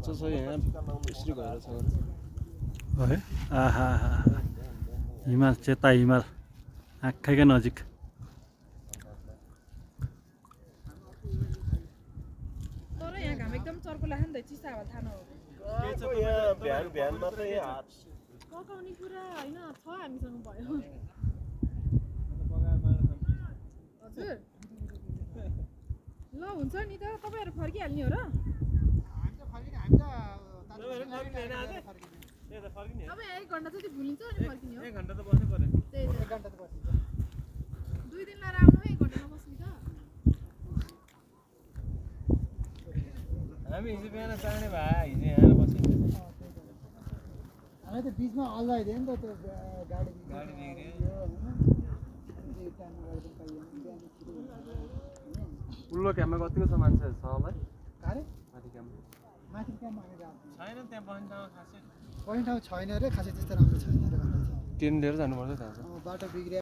मजा छ यहाँ यसरी गएर छ है आहा हिमाल चेता हिमाल आँखैकै नजिक तर यहाँ घाम एकदम चर्को लाग्छ नि त चिसा हावा थाहा नहो यहाँ भ्यान मात्रै हात पकाउने कुरा हैन छ हामीसँग भयो हजुर ल हुन्छ नि त तपाईहरु फर्किहाल्ने हो र अब 1 घण्टा जति भुलिन्छ अनि फर्किने हो 1 घण्टा त बस्नै पर्यो त्यही त 1 घण्टा त बस्छ 2 दिन लाएर आउनु 1 घण्टा नबस्नु त हामी हिजो बिहान चाँडै भए हिजो यहाँ बसिन्छ हामी त बीचमा अल्झाइदियो नि त त्यो गाडी बिग्रियो उल्लो क्याम्पमा कतिको छ मान्छेहरु छ होला कारे माथि क्याम्पमा माथि क्याम्पमा हामी गएको छैन त्यहाँ बस्ने ठाउँ खासै बस्ने ठाउँ छैन रे खासै त्यस्तो राम्रो छैन रे भन्दैछ टेन्ट लिएर जानुपर्छ त्यहाँ बाटो बिग्रियो